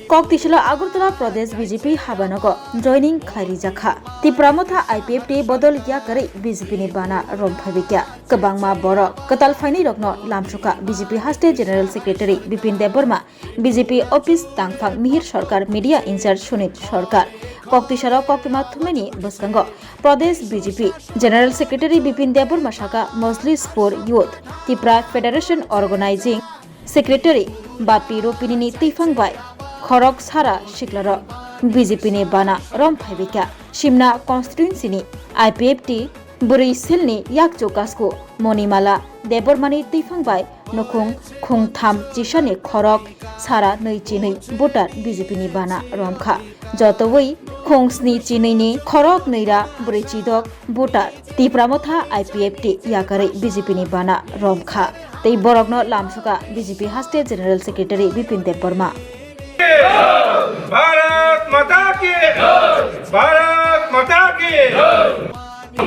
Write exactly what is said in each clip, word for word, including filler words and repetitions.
Kok tisalo Agartala Pradesh B J P habanogo joining khlai rijak kha. Tipra Motha I P F T bodol yakarwi B J P ni bana rom phaibaikha. Kwbangma borok kwtal phainairokno lamsukha B J P haste General Secretary Bipin Debbarma, B J P office tangphang Mihir Sarkar, media in-charge Sunit Sarkar. Kok tisalo koktwma thumnaini bwskango Pradesh B J P General Secretary Bipin Debbarma saka Mojlispur Youth, Tipra Federation Organizing Secretary Bapi Rupinini twiphang bai khorok sara siklarok B J P ni bana rom phaibaikha. Simna constituency ni I P F T bwrwi silni yakchu kasku Monimala Debbarmani twiphang bai nukhung khungtham chisani khorok sara nwi chinwi voter B J P ni bana romkha. Jotobwi khung sni chinwi ni khorok nwi ra bwrwi chidok voter Tipra Motha I P F T yakarwi B J P ni bana romkha. Tei borokno lamsukha B J P haste General Secretary Bipin Debbarma. Bharat माता की भारत माता की।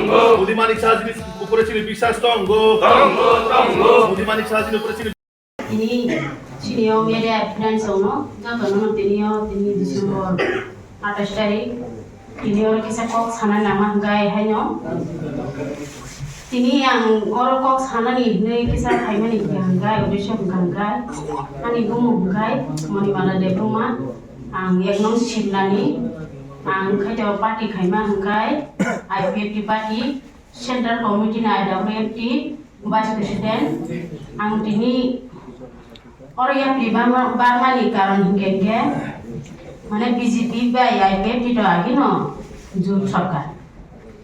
Modi Manik Saha jini upore chini biswas tongo. Modi Manik Saha jini upore chini Tini chini o media friends rokno jotono tini o tini December atais tarik tini oro kisa kok sana nama hwnkhe haino tini ang oro kok sanani hinwi kisa phaimani hwnkhe hwnkhe uddesho hwnkhe hwnkhe ani bumu hwnkhe Monimala Debbarma, ang ek nong Simlani, ang khaito party khaima hwnkhe I P F T party, Central Committee ni I W F T Vice President, ang tini oro yapri bama-, bamani karon hinkhe hinkhe, mane B J P bai I P F T to agino jut sorkar.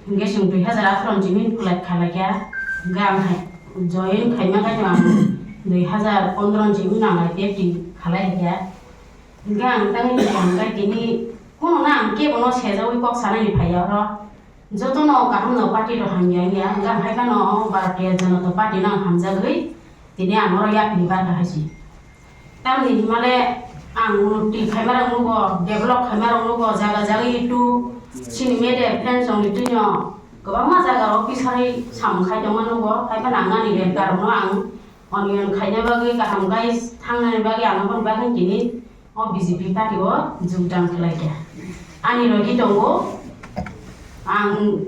Hinkhe chwng dui hazar atharo ni simi collect khalai kha, hinkhe ang hai join khaima khaito ang dui hazar pondro ni simi ang I P F T khalai kha. Hinkhe ang tangwi kha hinkhe tini kuno na ang kebono sejawi kok sanani phaiya oro. Jotono kaham no party rok hamya wngya, hwnkhe ang hai phano Bharatiya Janata Party no ang hamjagwi tini ang oro yapri barkha hai se. Tamni himale ang unnoti khaima rok nugo, develop khaima rok nugo, jaga jaga itu chini media friends rokni twino kwbangma jaga rok pisarwi samung khai tongma nugo, hai phano ang ani lepta rokno ang onion khaina bagwi kaham guys thangnani bagwi ang aboni bagwi tini O B J P party o jogdan khlai kha. Ani logi tongo, ang,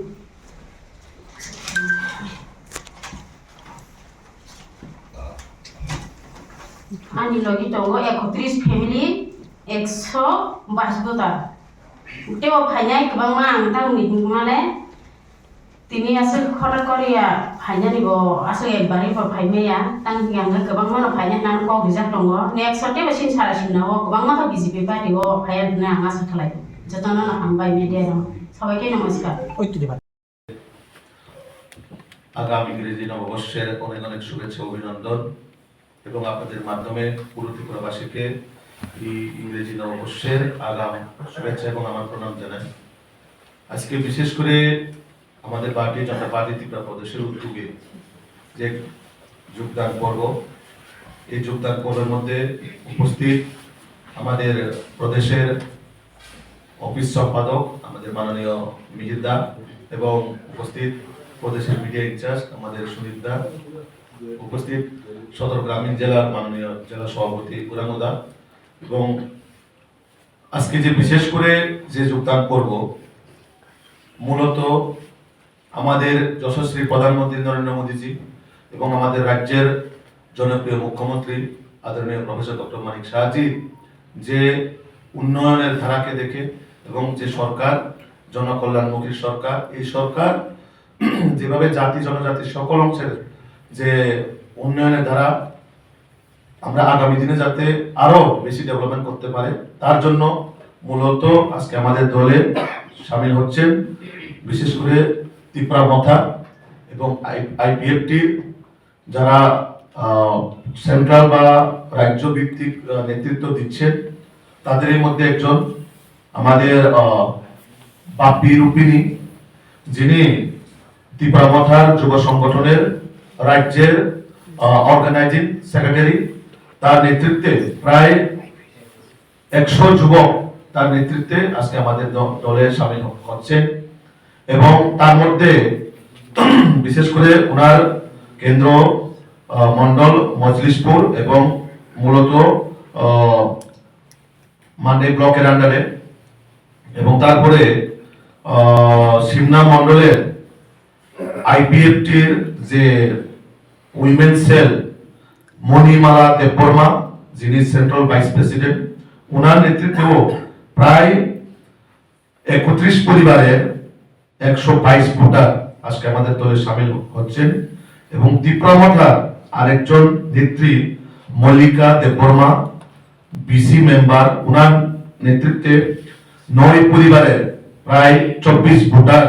ani logi tongo ekotris family, ekso bais voter. Tei o phainai kwbangma ang tamni hwnwi male, Tini aswk khoto Korea phainani bo aswk ekbar bo phaimaya, tang hwnkhe ang kwbangma no phaina hinwi kok rijak tongo. Next o teibo sini sara simna o kwbangma khe B J P party o phaiya hinwi ang asa khlai. Jotono no hambai media rok. Sabai khe namaskar. আগাম ইংরেজি নববর্ষের অনেক অনেক শুভেচ্ছা অভিনন্দন এবং আপনাদের মাধ্যমে পুরো ত্রিপুরাবাসীকে এই ইংরেজি নববর্ষের আগাম শুভেচ্ছা এবং আমার প্রণাম জানাই। আজকে বিশেষ করে আমাদের ভারতীয় জনতা পার্টি ত্রিপুরা প্রদেশের উদ্যোগে যে যোগদান পর্ব, এই যোগদান পর্বের মধ্যে উপস্থিত আমাদের প্রদেশের অফিস সম্পাদক আমাদের মাননীয় মিহির দা এবং উপস্থিত প্রদেশের মিডিয়া ইনচার্জ আমাদের সুনীত দা, উপস্থিত সদর গ্রামীণ জেলার মাননীয় জেলা সভাপতি গুরাঙ্গ দা এবং আজকে যে বিশেষ করে যে যোগদান পর্ব, মূলত আমাদের যশস্বী প্রধানমন্ত্রী নরেন্দ্র মোদীজি এবং আমাদের রাজ্যের জনপ্রিয় মুখ্যমন্ত্রী আদরণীয় প্রফেসর ডক্টর মানিক সাহাজি যে উন্নয়নের ধারাকে দেখে এবং যে সরকার, জনকল্যাণমুখী সরকার, এই সরকার যেভাবে জাতি জনজাতি সকল অংশের যে উন্নয়নের ধারা আমরা আগামী দিনে যাতে আরো বেশি ডেভেলপমেন্ট করতে পারে, তার জন্য মূলত আজকে আমাদের দলে সামিল হচ্ছেন বিশেষ করে তিপ্রা মথা এবং আইপিএফটির যারা সেন্ট্রাল বা রাজ্য ভিত্তিক আহ, নেতৃত্ব দিচ্ছেন, তাদের এই মধ্যে একজন আমাদের আহ, বাপ্পি রুপিনী, যিনি তিপ্রা মথার যুব সংগঠনের রাজ্যের অর্গানাইজিং সেক্রেটারি, তার নেতৃত্বে প্রায় একশো যুবক তার নেতৃত্বে আজকে আমাদের দ- দলে সামিল হ- হচ্ছে। এবং তার মধ্যে বিশেষ করে ওনার কেন্দ্র আহ, মণ্ডল মজলিশপুর এবং মূলত আহ, মান্ডাই ব্লকের আন্ডারে এবং তারপরে আহ, সিমনা মণ্ডলের আইপিএফটির যে উইমেন সেল মণিমালা দেববর্মা, যিনি সেন্ট্রাল ভাইস প্রেসিডেন্ট, ওনার নেতৃত্বেও প্রায় একত্রিশ পরিবারের একশো বাইশ ভোটার আজকে আমাদের দলে সামিল হচ্ছেন এবং তিপ্রা মথার আরেকজন নেত্রী মল্লিকা দেববর্মা, বিসি মেম্বার, ওনার নেতৃত্বে নয় পরিবারের প্রায় চব্বিশ ভোটার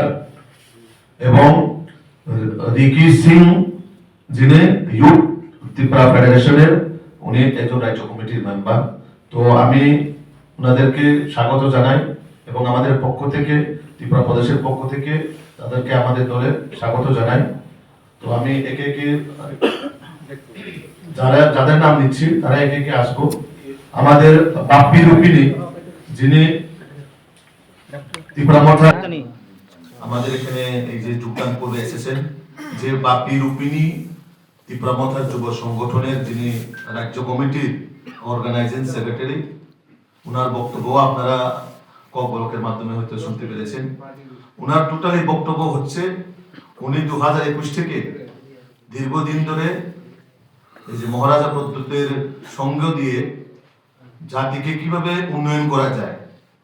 এবং রিকি সিং, যিনি ইউথ ত্রিপুরা ফেডারেশনের, উনি একজন রাজ্য কমিটির মেম্বার। তো আমি ওনাদেরকে স্বাগত জানাই এবং আমাদের পক্ষ থেকে, ত্রিপুরা প্রদেশের পক্ষ থেকে তাদেরকে আমাদের দলে স্বাগত জানাই। তো আমি একে একে যারা, যাদের নাম নিচ্ছি, তারা একে একে আসবো। আমাদের বাপ্পি রূপিণী, যিনি ত্রিপুরা মথা আমাদের এখানে এই যে যোগদান করবে এসেছেন, যে বাপ্পি রূপিণী ত্রিপুরা মথার যুব সংগঠনের যিনি রাজ্য কমিটির অর্গানাইজিং সেক্রেটারি, ওনার বক্তব্য আপনারা কক ব্লকের মাধ্যমে হয়তো শুনতে পেরেছেন। ওনার টোটালি বক্তব্য হচ্ছে, উনি দু হাজার একুশ থেকে দীর্ঘদিন ধরে এই যে মহারাজা প্রদ্যোতের সঙ্গ দিয়ে জাতিকে কিভাবে উন্নয়ন করা যায়,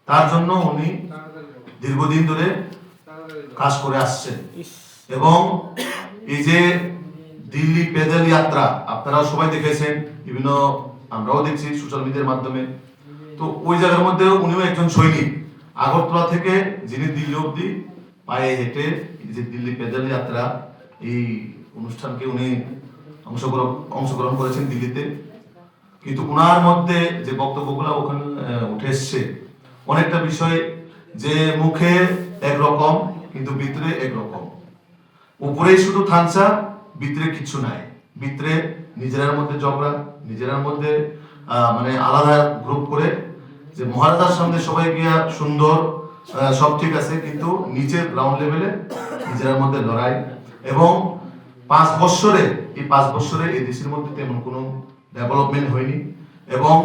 তার জন্য উনি দীর্ঘদিন ধরে কাজ করে আসছেন। এবং এই যে দিল্লি প্যাডেল যাত্রা আপনারা সবাই দেখেছেন, বিভিন্ন, আমরাও দেখছি সোশ্যাল মিডিয়ার মাধ্যমে। তো ওই জায়গার মধ্যে উনিও একজন সৈনিক, আগরতলা থেকে যিনি দিল্লি অবধি পায়ে হেঁটে এই যে দিল্লি প্যাডেল যাত্রা, এই অনুষ্ঠানকে উনি অংশগ্রহণ অংশগ্রহণ করেছেন দিল্লিতে। কিন্তু ওনার মধ্যে যে বক্তব্যগুলো ওখানে আহ, উঠে এসছে, অনেকটা বিষয় যে মুখে একরকম কিন্তু ভিতরে একরকম। উপরেই শুধু থানসা, ভিতরে কিছু নাই। ভিতরে নিজেরার মধ্যে ঝগড়া, নিজেরার মধ্যে আহ, মানে আলাদা গ্রুপ করে যে মহারাজার সামনে সবাই গিয়া সুন্দর, আহ, সব ঠিক আছে, কিন্তু নিচের গ্রাউন্ড লেভেলে নিজেরার মধ্যে লড়াই। এবং পাঁচ বছরে, এই পাঁচ বছরে এডিসির মধ্যে তেমন কোনো ডেভেলপমেন্ট হয়নি। এবং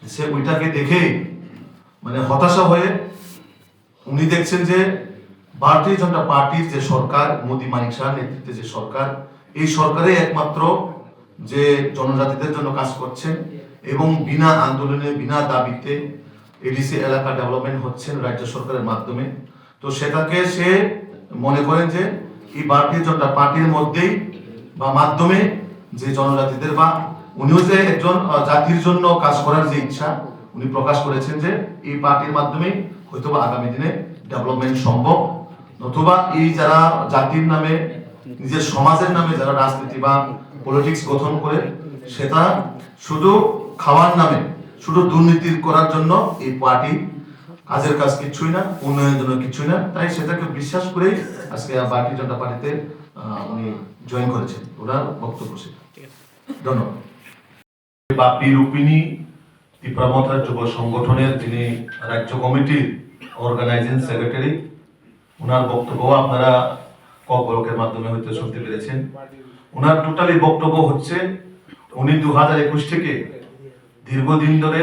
সে ওইটাকে দেখেই মানে হতাশা হয়ে উনি দেখছেন যে ভারতীয় জনতা পার্টির যে সরকার, মোদী মানিক শাহ নেতৃত্বে যে সরকার, এই সরকারে একমাত্র যে জনজাতিদের জন্য কাজ করছেন এবং বিনা আন্দোলনে, বিনা দাবিতে এডিসি এলাকা ডেভেলপমেন্ট হচ্ছেন রাজ্য সরকারের মাধ্যমে। তো সেটাকে সে মনে করেন যে এই ভারতীয় জনতা পার্টির মধ্যেই বা মাধ্যমে যে জনজাতিদের বা উনিও যে একজন আহ, জাতির জন্য কাজ করার যে ইচ্ছা উনি প্রকাশ করেছেন যে এই পার্টির মাধ্যমে হয়তোবা আগামী দিনে ডেভেলপমেন্ট সম্ভব, নতুবা এই যারা জাতির নামে, নিজের সমাজের নামে যারা রাজনীতি বা পলিটিক্স গঠন করে, সেটা শুধু খাওয়ার নামে, শুধু দুর্নীতি করার জন্য এই পার্টি, কাজের কাজ কিচ্ছুই না, উন্নয়নের জন্য কিচ্ছুই না। তাই সেটাকে বিশ্বাস করেই আজকে ভারতীয় জনতা পার্টিতে আহ, উনি জয়েন করেছেন। ওনার বক্তব্য শেষ। ধন্যবাদ। বাপ্পি রূপিণী ত্রিপুরা মথার যুব সংগঠনের যিনি রাজ্য কমিটির অর্গানাইজিং সেক্রেটারি, ওনার বক্তব্য আপনারা কক ব্লকের মাধ্যমে হয়তো শুনতে পেরেছেন। ওনার টোটালি বক্তব্য হচ্ছে, উনি দু হাজার একুশ থেকে দীর্ঘদিন ধরে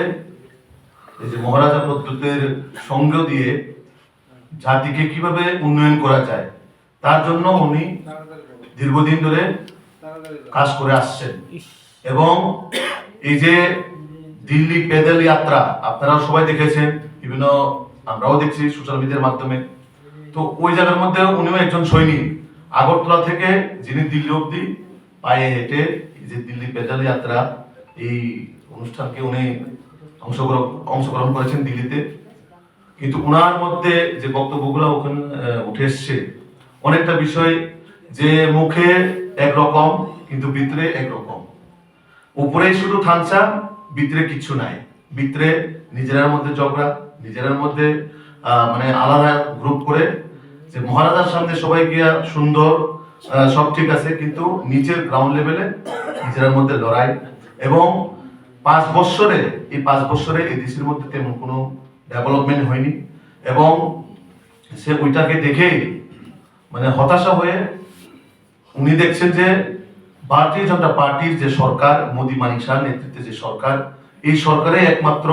এই যে মহারাজা প্রদ্যোতের সঙ্গ দিয়ে জাতিকে কিভাবে উন্নয়ন করা যায়, তার জন্য উনি দীর্ঘদিন ধরে কাজ করে আসছেন। এবং এই যে দিল্লি প্যাডেল যাত্রা আপনারা সবাই দেখেছেন, বিভিন্ন, আমরাও দেখছি সোশ্যাল মিডিয়ার মাধ্যমে। তো ওই জায়গার মধ্যে উনিও একজন সৈনিক, আগরতলা থেকে যিনি দিল্লি অবধি পায়ে হেঁটে এই যে দিল্লি প্যাডেল যাত্রা, এই অনুষ্ঠানকে উনি অংশগ্রহণ অংশগ্রহণ করেছেন দিল্লিতে। কিন্তু ওনার মধ্যে যে বক্তব্যগুলো ওখানে আহ, উঠে এসছে, অনেকটা বিষয় যে মুখে একরকম কিন্তু ভিতরে একরকম। উপরে শুধু থানসা, ভিতরে কিছু নাই। ভিতরে নিজেরার মধ্যে ঝগড়া, নিজেরার মধ্যে আহ, মানে আলাদা গ্রুপ করে যে মহারাজার সামনে সবাই গিয়া সুন্দর, আহ, সব ঠিক আছে, কিন্তু নিচের গ্রাউন্ড লেভেলে নিজেরার মধ্যে লড়াই। এবং পাঁচ বছরে, এই পাঁচ বছরে এডিসির মধ্যে তেমন কোনো ডেভেলপমেন্ট হয়নি। এবং সে ওইটাকে দেখেই মানে হতাশা হয়ে উনি দেখছেন যে ভারতীয় জনতা পার্টির যে সরকার, মোদী মানিক শাহ নেতৃত্বে যে সরকার, এই সরকারে একমাত্র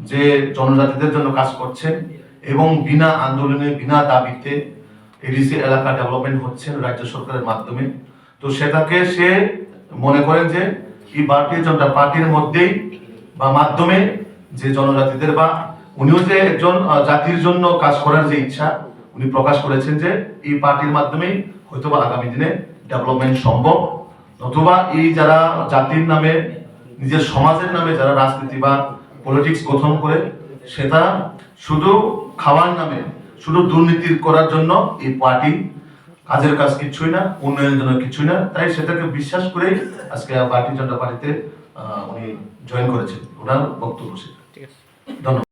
যে জনজাতিদের জন্য কাজ করছেন এবং বিনা আন্দোলনে, বিনা দাবিতে এডিসি এলাকা ডেভেলপমেন্ট হচ্ছেন রাজ্য সরকারের মাধ্যমে। তো সেটাকে সে মনে করেন যে এই ভারতীয় জনতা পার্টির মধ্যেই বা মাধ্যমে যে জনজাতিদের বা উনিও যে একজন, আহ, জাতির জন্য কাজ করার যে ইচ্ছা উনি প্রকাশ করেছেন যে এই পার্টির মাধ্যমেই হয়তোবা আগামী দিনে ডেভেলপমেন্ট সম্ভব। নতুবা এই যারা জাতির নামে, নিজের সমাজের নামে যারা রাজনীতি বা পলিটিক্স গঠন করে, সেটা শুধু খাওয়ার নামে, শুধু দুর্নীতি করার জন্য এই পার্টি, কাজের কাজ কিছুই না, উন্নয়নের জন্য কিছুই না। তাই সেটাকে বিশ্বাস করেই আজকে ভারতীয় জনতা পার্টিতে, আহ, উনি জয়েন করেছেন। ওনার বক্তব্য সেটা। ঠিক আছে। ধন্যবাদ।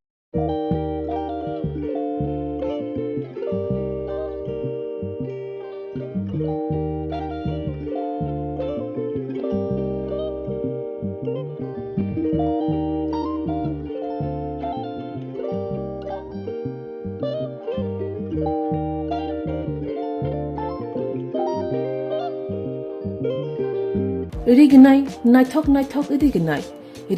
Rignai, naithok naithok rignai.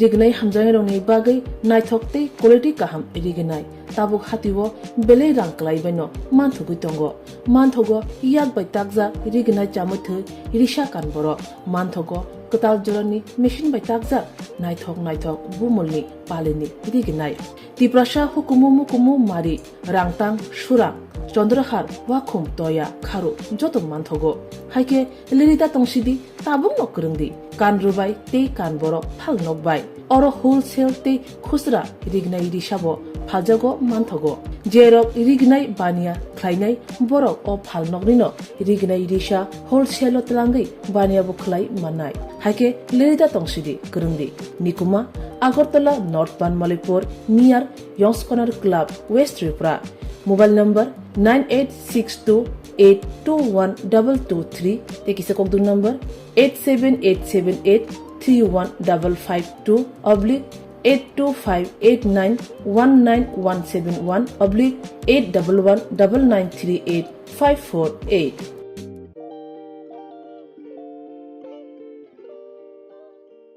Rignai hamjaknairokni bagwi naithok tei quality kaham rignai. Tabuk hatio belai rang kwlaibaino manthogwi tongo. Manthogo yak bai takjak rignai chamwi thwi risa kan borok. Manthogo kwtal jorani machine bai takjak naithok naithok bumulni palini rignai. Tiprasa hukumu mukumu mari, rangtang, surang, chondrahar, wakhum, toya, kharu joto manthogo. Haikhe lerida tongsidi, tabukno kwrwngdi, kan rwbai tei kan borok phal nokbai. Oro wholesale tei khusra rignai risabo phaljago manthogo. Jerok rignai baniya khlainai borok o phal noknino rignai risa wholesale-o twlangwi baniya bo khlai mannai. Haikhe lerida tongsidi kwrwngdi. Nikuma, Agartala North Banmalipur, near Yongskonar Club, West Tripura. Mobile number nine eight six two eight two one double two three, tei kisa kokduk number eight seven eight seven eight three one double five two oblique eight two five eight nine one nine one seven one oblique eight double one double nine three eight five four eight.